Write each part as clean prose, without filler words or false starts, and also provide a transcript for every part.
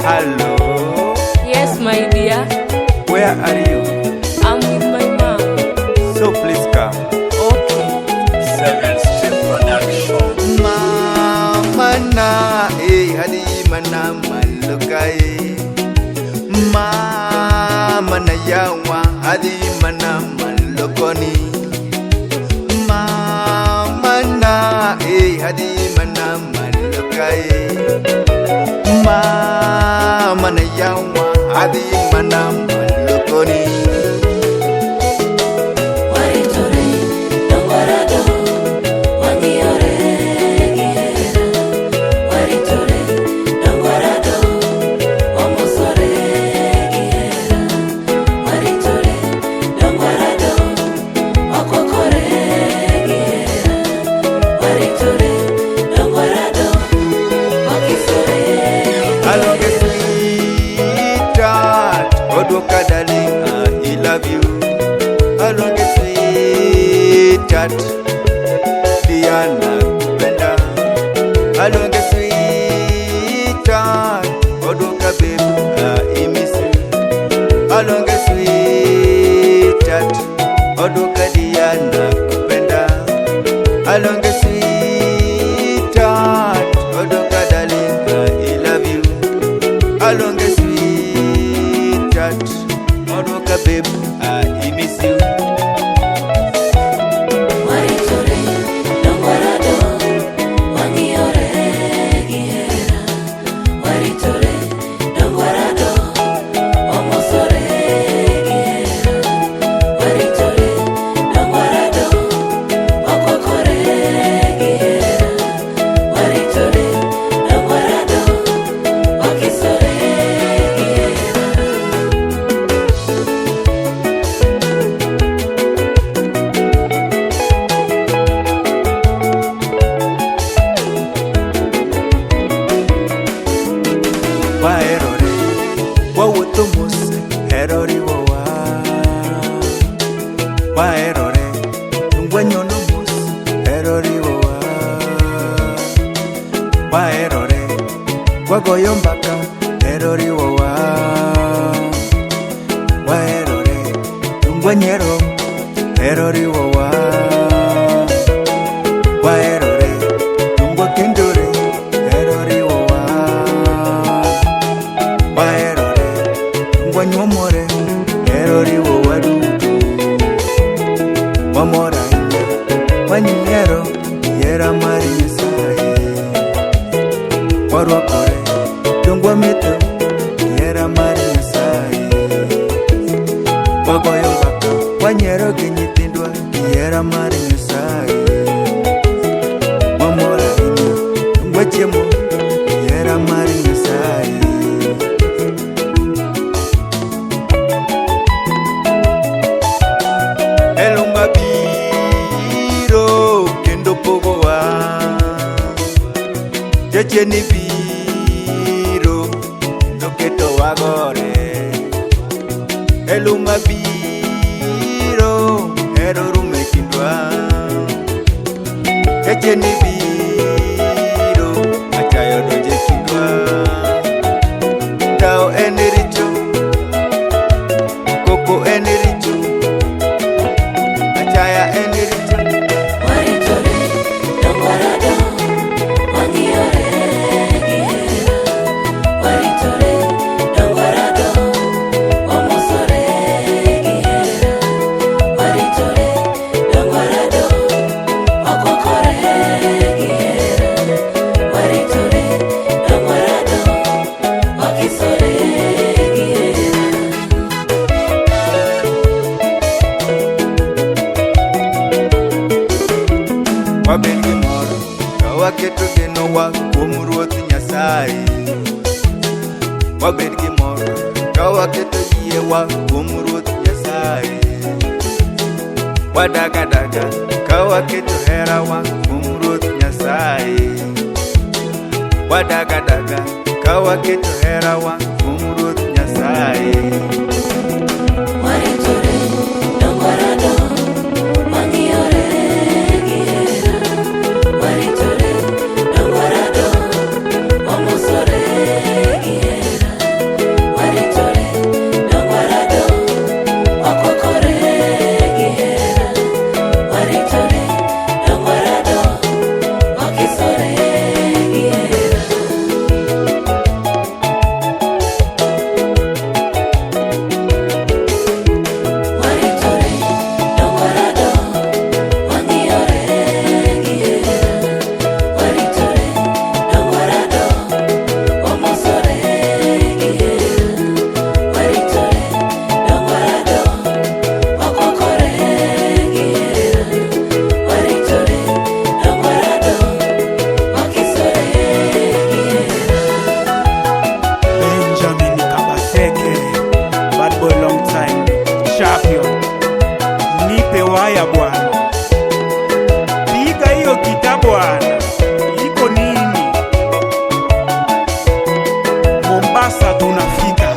Hello, Yes, my dear. Where are you? I'm with my mom. So please come. Okay. Seven Step Production. Mama na eh halima na maluka eh. Mama na yawa halima na malokoni. Mama na eh halima na maluka eh. Mama na yawa halima na malokoni. Waritore, dongorado, wangiyore gi hera. Waritore, dongorado, wamosore gi hera. Waritore, dongorado, wakwakore gi hera. Waritore, dongorado, wakisore gi hera. Alonge sweetheart, Oduoka darling, I love you. Alonge sweetheart, Diana kupenda. Alonge sweetheart, Oduoka babe, I miss you. Alonge sweetheart, Oduoka Diana kupenda. Alonge sweetheart, Oduoka darling, I love you. Alonge sweetheart, Oduoka babe, I miss you. Waritore, dongorado, wangiyore gi hera. Waritore, dongorado, wamosore gi hera. Waritore, dongorado, wakwakore gi hera. Waritore, dongorado, wakisore gi hera. Waherore, wawuotho mos, hera oriwowa. Waherore, wanyono mos, hera oriwowa. Waherore, wagoyo mbaka, hera oriwowa. Waherore, wanyiero, hera oriwowa. Waherore, wakendore, hera oriwowa. Waherore, wanyuomore, hera oriwowa duto. Wamor ahinya, wanyiero, hera mar Nyasaye. Warwakore, dong wametho, hera mar Nyasaye. Wagoyo mbaka, wanyiero gi nyithindwa, hera mar Nyasaye. Wamor ahinya, dong wachiemo, hera mar Nyasaye. Elo mabiro kendo pogowa. Jachien biro kendo ketowa gore. Elo mabiro hero rumo e kindwa. Jachien biro achayo donjo e kindwa. Dhawo en richo, koko en richo, achaya en richo. Waritore, dongorado, wangiyore gi hera. Waritore, dongorado, wamosore gi hera. Waritore, dongorado, wakwakore gi hera. Waritore, dongorado, wakisore gi hera. Wabed gi mor ka waketo genowa kuom Ruoth Nyasaye. Wabed gi mor ka waketo yiewa kuom Ruoth Nyasaye. Wadag adaga ka waketo herawa kuom Ruoth Nyasaye. Wadag adaga ka waketo herawa kuom Ruoth Nyasaye. Waritore, dongorado, wangiyore gi hera. Waritore, dongorado, wamosore gi hera. Mombasa tunafika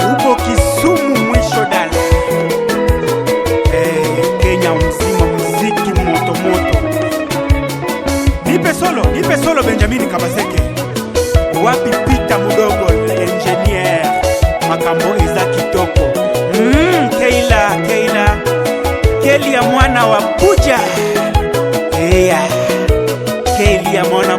huko Kisumu mwisho dala. Kenya mzima muziki moto moto. Nipe solo Benjamin Kabaseke. Wapi Pita Mudogo engineer, makambo eza kitoko. Keila Keila Kelia mwana wa Buja. Eya. Kelia mwana